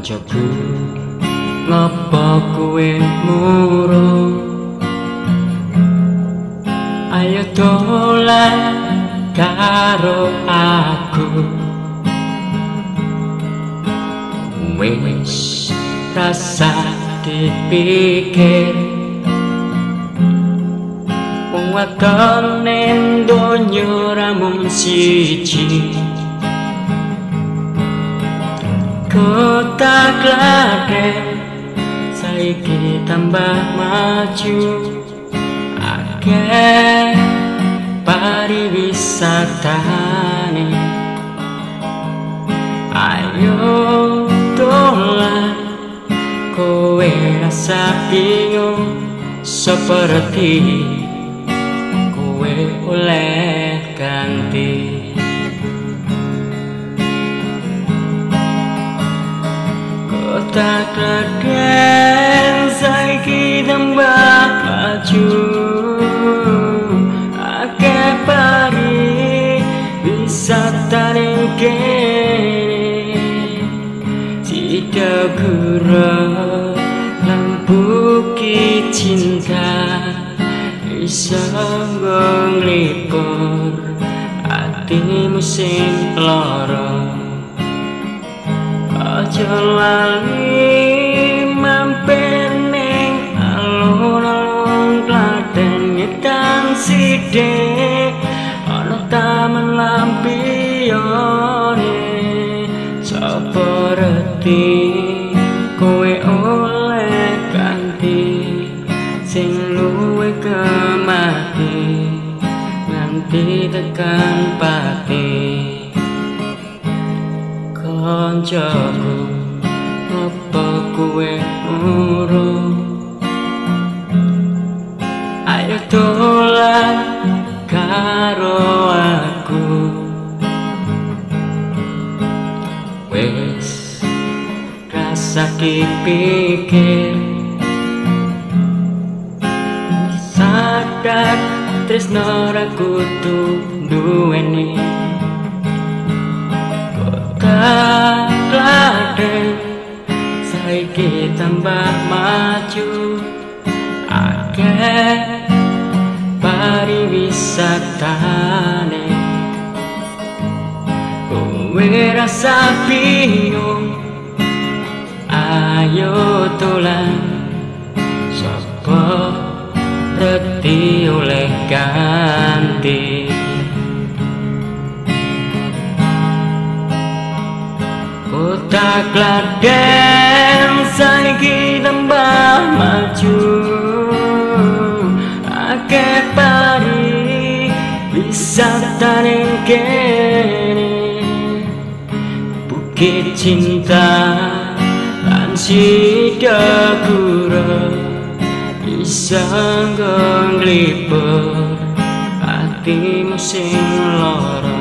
Koncoku, ngopo kowe murung? Ayo dolan karo aku. Wis rasa dipikir, wong wadon ning donya ora mung siji. Kota Klaten saiki tambah maju, akeh pariwisatane. Ayo dolan, kowe rasa bingung seperti kowe oleh ganti. Kota Klaten saiki tambah maju, akeh pariwisatane kene. Sida gura lan bukit cinta iso nglipur atimu sing lara. Aja lali mampir ning alun-alun Klaten ngetan sithik, ana taman lampione. Sapa reti kowe oleh ganti sing luwih kemati nganti tekan pati. Koncoku, ngopo kowe murung? Ayo dolan karo aku. Wis rasa dipikir, sadar tresno ra kudu duweni. Kota Klaten saiki tambah maju, akeh pariwisatane. Kowe rasa bingung, ayo dolan, sapa reti oleh ganti. Kota Klaten saiki tambah maju, akeh pariwisatane kene. Bukit Cinta lan Sida Gura bisa nglipur atimu sing lara.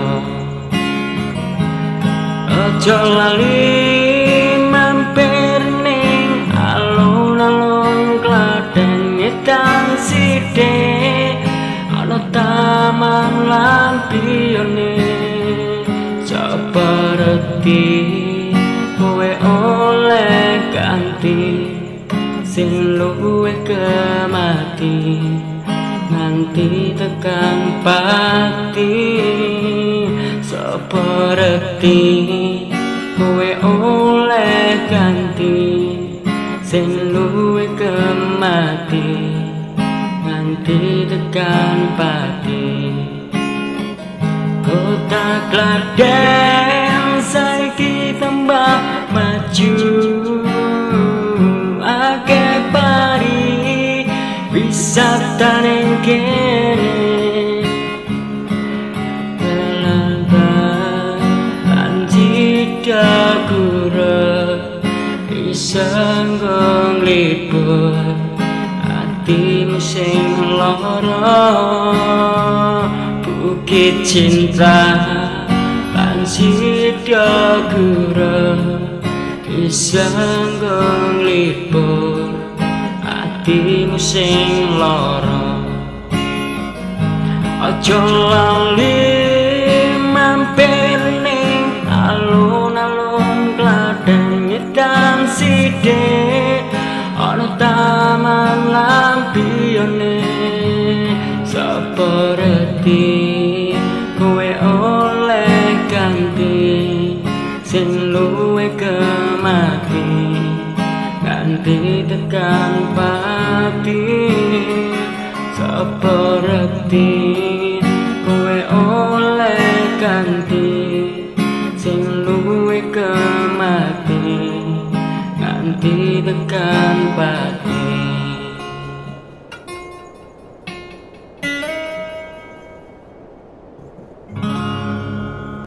Aja lali mampir ning alun-alun Klaten ngetan sithik, ana taman lampione. Sapa reti kowe oleh ganti sing luwih kemati nganti tekan pati. Sapa reti kowe oleh ganti sing luwih kemati nganti tekan pati. Kota Klaten saiki tambah maju, akeh pariwisatane kene. Lan Sida Gura bisa nglipur atimu sing lara. Bukit Cinta lan Sida Gura bisa nglipur atimu sing lara. Aja lali mampir ning alun-alun Klaten ngetan Sing luwih kemati nganti tekan pati. Sapa rekti?